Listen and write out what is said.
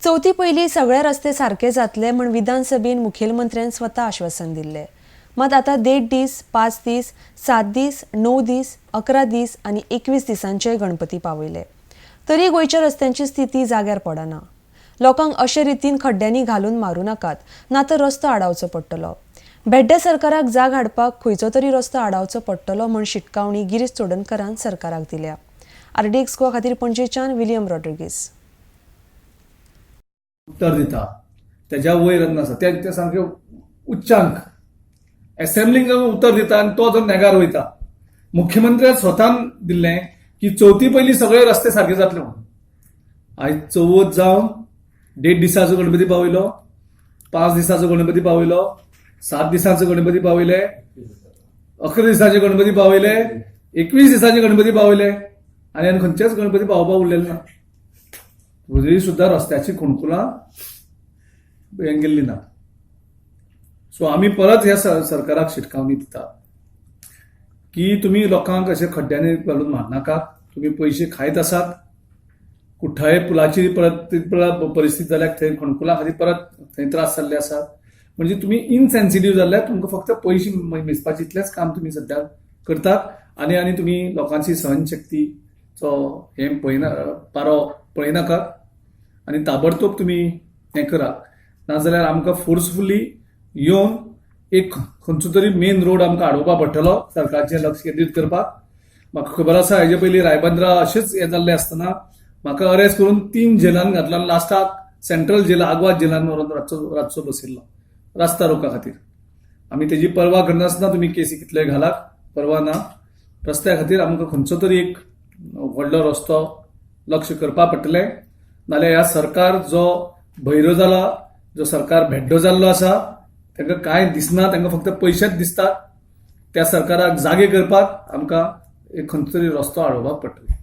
चवथी पयलीं सगळे रस्ते सारके जातले म्हण विधानसभेन मुखेलमंत्र्यान स्वता आश्वासन दिल्लें. मात आतां 1.5 दीस, 5 दीस, 7 दीस, 9 दीस, 11 दीस आनी 21 दिसांचेय गणपती पावयले तरी गोंयच्या रस्त्यांची स्थिती जाग्यार पडना. लोकांक अशे रितीन खड्ड्यांनी घालून मारूं नाकात, ना तर रस्तो आडावचो पडटलो. भेड्ड्या सरकाराक जाग हाडपाक खंयचो तरी रस्तो आडावचो पडटलो म्हण शिटकावणी गिरीश चोडणकरान सरकाराक दिल्या. आरडीएक्स गोवा खातीर पणजेच्यान विलियम रॉड्रिगीस. उत्तर दिता तेज्या वयर आसा ते ते सामके उच्चांक एसेंब्लीक जर उत्तर दिता आनी तो जर नेगार वयता. मुख्यमंत्र्यान स्वतान दिल्लें की चवथी पयलीं सगळे रस्ते सारके जातले म्हणून. आयज चवथ जावन 1.5 दिसाचो गणपती पावयलो, 5 दिसाचो गणपती पावयलो, 7 दिसांचो गणपती पावयले, 11 दिसाचे गणपती पावयले, 21 दिसाचे गणपती पावयले आनी आनी खंयचेच गणपती पावोवपाक उरलेले ना. तरी सुद्दां रस्त्याची खुणकुलां हें गेल्ली ना. सो आमी परत ह्या सरकाराक शिटकावणी दिता की तुमी लोकांक अशे खड्ड्यांनी घालून मारनाकात. तुमी पयशे खायत आसात. कुठ्ठाळे पुलाची परत ती परिस्थिती जाल्यार थंय खणकुलां खातीर परत थंय त्रास जाल्ले आसात. म्हणजे तुमी इनसेन्सिटीव जाल्ले. तुमकां फक्त पयशे मेजपाचे इतलेंच काम तुमी सद्या करतात आनी आनी तुमी लोकांची सहनशक्तीचो हें पळयना, पारो पळयनाकात आनी ताबडतोब तुमी हें करात. नाजाल्यार आमकां फोर्सफुली येवन एक खंयचो तरी मेन रोड आमकां आडोवपा पडटलो सरकारचें लक्ष केंद्रीत करपाक. म्हाका खबर आसा, हेजे पयलीं रायबंद्रा अशेंच हें जाल्लें आसतना म्हाका अरेस्ट करून 3 जेलान घातलो आनी लास्टाक सेंट्रल जेल आगवाद जेलान व्हरून रातचो रातचो बसयल्लो रस्ता रोका खातीर. आमी तेजी पर्वा करनासतना तुमी केसी कितले घालात, पर्वा ना. रस्त्या खातीर आमकां खंयचो तरी एक व्हडलो रस्तो लक्ष करपा पडटलें. नाल्यार ह्या सरकार जो भैरो जाला, जो सरकार भेड्डो जाल्लो आसा, तांकां कांय दिसना, तांकां फक्त पयशेच दिसतात. त्या सरकाराक जागे करपाक आमकां एक खंयचो तरी रस्तो आडोवपाक पडटलो.